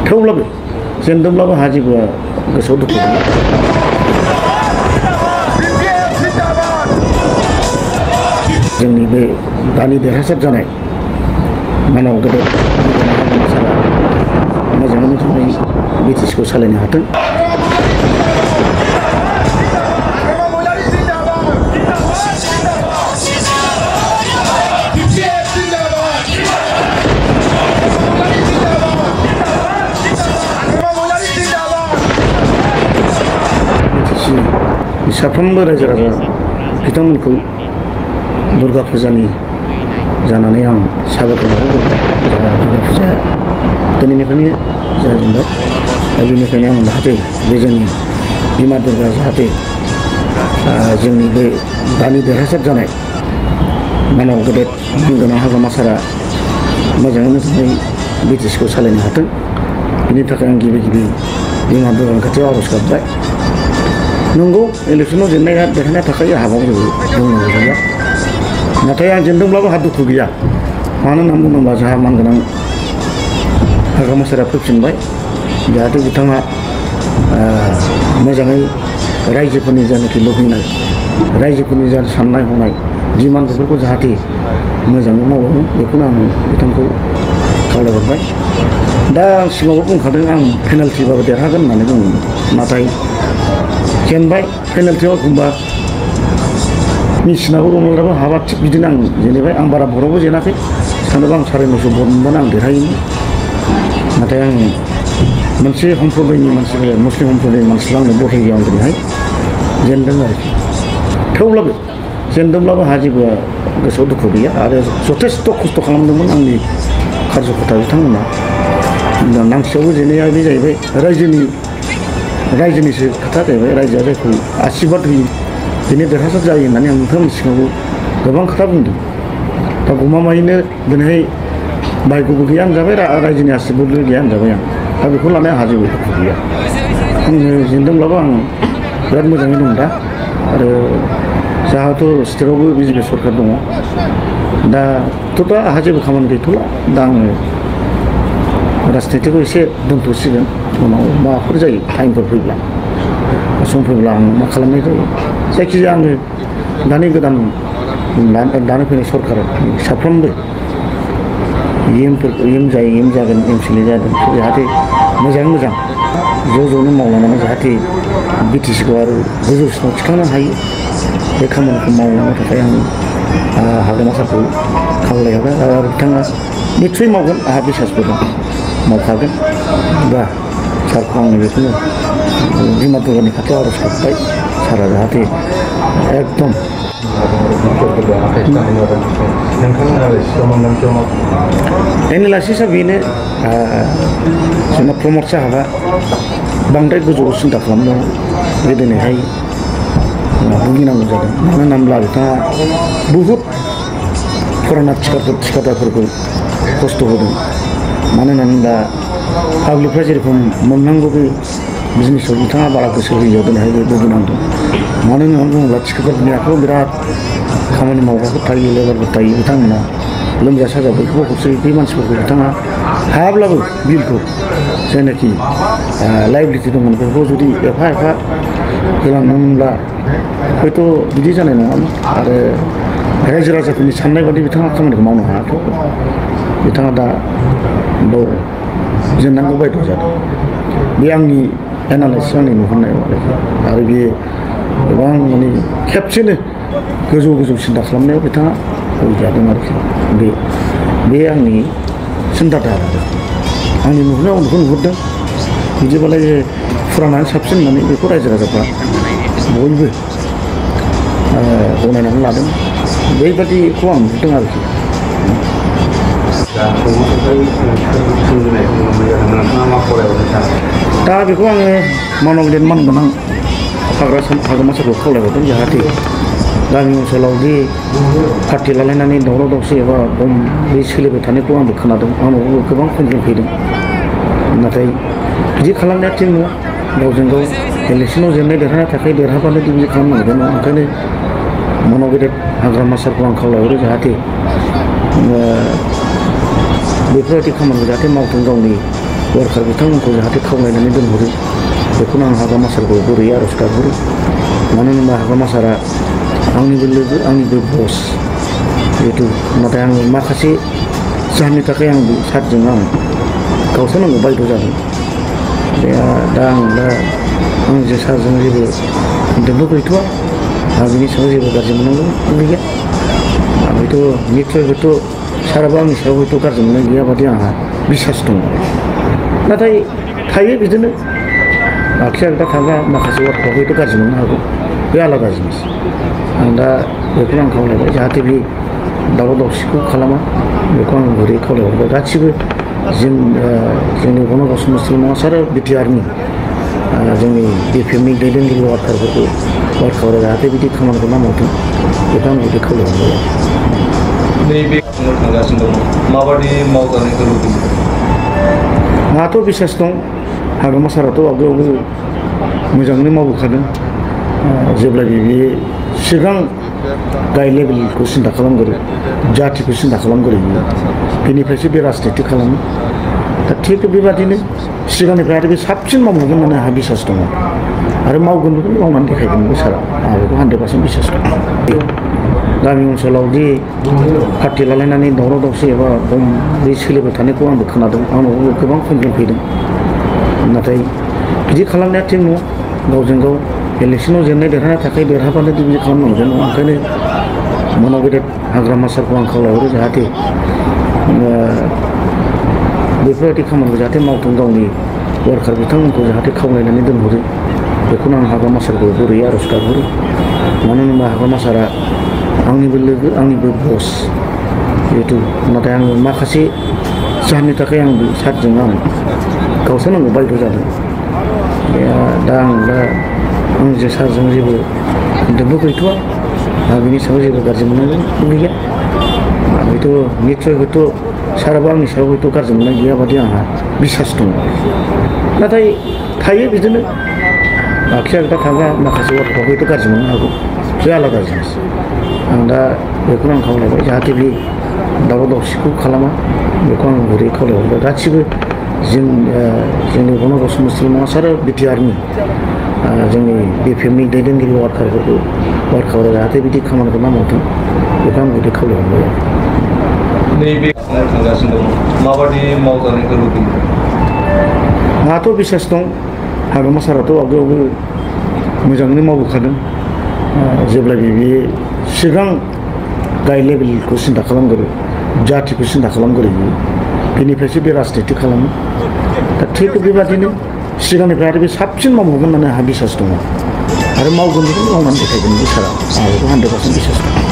थेवब्लाबो जेनदोंब्लाबो हाजेबोआ गोसोआव दुखु गैया। जोंनि बे दानि देरहासार जानाय मानव गेदेर सारा मोजाङै मोजाङै बिटिसिखौ सालायनो हाथों। साफ्रोमबो रायजो राजा बिथांमोनखौ दुर्गा फुजानि जानानै आं साबायखर बावहरबाय। दुर्गा फुजाया दिनैनिफ्रायनो जाजेनबाय दा बेनिखायनो आं जाहाथे बे जोंनि बिमा दुर्गा जाहाथे जोंनि बे दानि देरहासार जानाय मानव गेदेर गोनां हाग्रामा सारा मोजाङै मोजाङै बिटिसिखौ सालायनो हाथों। बिनि थाखाय आं गिबि बिमा दुर्गानि खाथियाव आर'ज गाबबाय। नंगौ इलेक्सनाव जेननाया देरहानाया थाखाय हाबाव बुंनांगौ गैया, नाथाय आं जेनदोंब्लाबो आंहा दुखु गैया। मानो होनना बुङोब्ला जोंहा मानगोनां हाग्रामा सारा फैफिनबाय। जाहाथे बिथाङा मोजाङै रायजोफोरनि जानाखि लुबैनाय रायजोफोरनि जा साननाय हनाय डिमान्ड बेफोरखौ जाहाथे मोजाङै मावो बेखौनो आं बिथांखौ खावलायहरबाय। दा आं सिगाङावबो बुंखादों आं पेनाल्टिबाबो देरहागोन होननानै बुङो, नाथाय जेनबाय पेनाल्टियाव एखमबा मिसिनाबो दङब्लाबो हाबा थिग बिदिनो आं जेनेबाय। आं बारा भरावबो जेनाखै, सानोबा आं 950 भट मोनबानो आं देरहायोमोन। नाथाय आं मोनसे सम्प्रदायनि मानसि मुस्लिम सम्प्रदायनि मानसिल' आंनो भट होयो, आं दिनैहाय जेनदों आरोखि। थेवब्लाबो जेनदोंब्लाबो हाजेबोआ गोसोआव दुखु गैया आरो जथेस्थ' खस्थ' खालामदोंमोन आंनि कार्जकर्ता बिथांमोना। नांसेयावबो जेननाया बे जाहैबाय रायजोनिसो खोथा जाहैबाय। रायजोआ जायखौ आसिरबाद होयो बेनो देरहासार जायो होननानै आं नोंथांमोननि सिगाङाव गोबां खोथा बुंदों। दा गमामायैनो दिनैहाय बायग'बो गैया होनजाबाय, रायजोनि आसिरबादबो गैया होनजाबाय आं। दा बेखौ लानानै आंहा जेबो दुखु गैया। आङो जेनदोंब्लाबो आं बिराद मोजाङै दं दा। आरो जोंहाथ' स्टेटआवबो बिजेपि सरकार दङ। दाथ' दा आंहा जेबो खामानि गैथ'ला। दा आङो राजनितिखौ एसे दोनथ'सिगोन, उनाव माबाफोर जायो टाइमफोर फैब्ला सम फैब्ला आं मा खालामनाय जायो। जायखिजाया आङो दानि गोदान दानो फैनाय सरकार साफ्रोमबो एम जागोन एमसिएलए जागोन जाहाथे मोजाङै मोजां ज'नो मावलांनानै जाहाथे बिटिसिखौ आरो गोजौसिनाव थिखांनो हायो बे खामानिखौ मावलांनो थाखाय आं हाग्रामा सारखौ खावलायहरबाय। आरो बिथाङा निस्सय मावगोन, आंहा बिसासबो दं, मावखागोन। दा सारखौ आङो बेखौनो बिमा दुर्गानि खाथियाव आर'ज गाबबाय, सारा जाहाथे एकदम एनालाइसिसआ बेनो जोंना प्रमद साहाबा बांद्राय गोजौआव सिन्था खालामनो बे दिनैहाय भुगिनांगौ जादों। मानो होनोब्ला बिथाङा बहुद फुराना थिखादारफोरखौ खस्थ' होदों। मानो होनोब्ला पाब्लिकफ्रा जेरेखम मोननांगौ बे बिजनेसाव बिथाङा बारा गोसो होयियाव दिनैहाय बे भुगिनांदों। मानो होननानै बुङोब्ला थिखादारनि आखायाव बिराद खामानि मावग्राफोर थायो, लेबारफोर थायो। बिथांमोना लोमजा साजा बयखौबो हरसै। बे मानसिफोरखौ बिथाङा हायाब्लाबो बिलखौ जायनाखि लाइबिलिटि दंमोन बेखौ जुदि एफा होलांदोंमोनब्ला हयथ' बिदि जानाय नङामोन। आरो रायजो राजाफोरनि साननाय बादि बिथाङा खामानिखौ मावनो हायाखै। बिथाङा दा बाव जेननांगौ बायद' जादों। बे आंनि एनालाइसिस, आंनि नुहुरनायाव आरो बे गोबां माने खेबसेनो गोजौ सिन्था खालामनायाव बिथाङा जादों आरोखि। बे आंनि सिन्थाधारा, आंनि नुहुरनायाव बेखौ नुहुरदों। बिदिबालाय फुरानानै साबसिन होननानै बेखौ रायजो राजाफ्रा बयबो गनायनानै लादों। बेबादिखौ आं नुहुरदों आरोखि। दा बेखौ आङो मानव गेदेर मानगोनां हाग्रामा सारखौ खावलायहरदों जाहाथे गामि ओनसोलाव बे पार्टि लालायनानै दावराव दावसि एबा बे सोलिबाय थानायखौ आंबो खोनादों। आंनावबो गोबां कमप्लेन फैदों। नाथाय बिदि खालामनाया थिग नङा। गावजों गाव इलेक्सनाव जेननाय देरहानाय थाखाय देरहाबानो बिदि खालामनांगौ नङा। ओंखायनो मानव गेदेर हाग्रामा सारखौ आं खावलायहरो जाहाथे बेफोरबायदि खामानिखौ जाहाथे मावथों, गावनि वर्कार बिथांमोनखौ जाहाथे खावलायनानै दोनहरो बेखौनो आं हाग्रामा सारखौ गुरैयै आर'ज गाबहरो। मानो होनोबा हाग्रामा सारा आंनिबो लोगो आंनिबो बस जिहेतु नाथाय आं माखासे जाहोननि थाखाय आं बे सारजों आं गावस्रानांगौ बायद' जादों। दा आंजों सारजों जेबो दोनबो गैथ'वा आं बिनि सायाव जेबो गाज्रि मोननांगौ गैया। हयथ' निस्सय हयथ' साराबो आंनि सायाव हयथ' गाज्रि मोननाय गैया बादि आंहा बिसास दङ। नाथाय थायो बिदिनो आखि आगदा थाग्रा माखासे वार्डफ्राव हयथ' गाज्रि मोननो हागौ, बे आलादा जिनिस। आं दा बेखौनो आं खावलायबाय जाहाथे बे दावराव दावसिखौ खालामा बेखौ आं गुरैयै खावलायहरबाय गासिबो जोंनि गणगस मुसलमान आरो बिटिआरनि जोंनि बिपिएमनि दैदेनगिरि वार्कारफोरा जाहाथे बिदि खामानिखौ मावथों बेखौ आं गुरै खावलायहरबाय। नैबे थांगासिनो दं माबादि मावजानायखौ लुबैयो? आंहाथ' बिसास दं हाग्रामा साराथ' आवगायावबो मोजाङैनो मावबोखादों। जेब्लायबो बे सिगां गाहाय लेभेलखौ सिन्था खालामगोरो, जाथिखौ सिन्था खालामगोरो बेनिफ्रायसो बे राजनिति खालामो। दा थिग बेबादिनो सिगांनिफ्राय आरो बे साबसिन मावबावगोन होननानै आंहा बिसास दङ आरो मावगोनबो मावनानै देखायगोनबो सारा। आंहा बेखौ 100% बिसास दं। गामि ओनसोलाव दि पार्टि लालायनानै दावराव दावसि एबा बे सोलिबाय थानायखौ आंबो खोनादों, आंनावबो गोबां कमप्लेन फैदों। नाथाय बिदि खालामनाया थिग नङा। गावजों गाव इलेक्सनाव जेननाय देरहानाय थाखाय देरहाबानो बिदि खालामनांगौ नङा। ओंखायनो मना गेदेर हाग्रामा सारखौ आं खावलायहरो जाहाथे बेफोरबायदि खामानिखौ जाहाथे मावथों, गावनि वार्कार बिथांमोनखौ जाहाथे खावलायनानै दोनहरो बेखौनो आं हाग्रामा सारखौ गुरैयै आर'ज गाबहरो। मानो होनोबा हाग्रामा सारा आंनिबो लोगो आंनिबो बस जिहेतु नाथाय आङो माखासे जाहोननि थाखाय आं बे सारजों आं गावस्रानांगौ बायद' जादों। दा आंजों सारजों जेबो दोनबो गैथ'वा आं बिनि सायाव जेबो गाज्रि मोननांगौ गैया। हयथ' निस्सय हयथ' साराबो आंनि सायाव हयथ' गाज्रि मोननाय गैया बादि आंहा बिसास दङ। नाथाय थायो बिदिनो आखि आगदा थाग्रा माखासे वार्डफ्राव हयथ' गाज्रि मोननो हागौ, बे आलादा जिनिस। आं दा बेखौनो आं खावलायबाय जाहाथे बे दावराव दावसिखौ खालामा बेखौ आं गुरैयै खावलायहरबाय गासिबो जोंनि गणगस मुसलमान आरो बिटिआरनि जोंनि बिपिएमनि दैदेनगिरि वार्कारफोरा जाहाथे बिदि खामानिखौ मावथों बेखौ आं गुरै खावलायहरबाय। नैबे थांगासिनो दं माबादि मावजानायखौ लुबैयो? आंहाथ' बिसास दं हाग्रामा साराथ' आवगायावबो मोजाङैनो मावबोखादों। जेब्लायबो बे सिगां गाहाय लेभेलखौ सिन्था खालामगोरो, जाथिखौ सिन्था खालामगोरो बेनिफ्रायसो बे राजनिति खालामो। दा थिग बेबादिनो सिगांनिफ्राय आरो बे साबसिन मावबावगोन होननानै आंहा बिसास दङ आरो मावगोनबो मावनानै देखायगोनबो सारा। आं बेखौ 100% बिसास दं।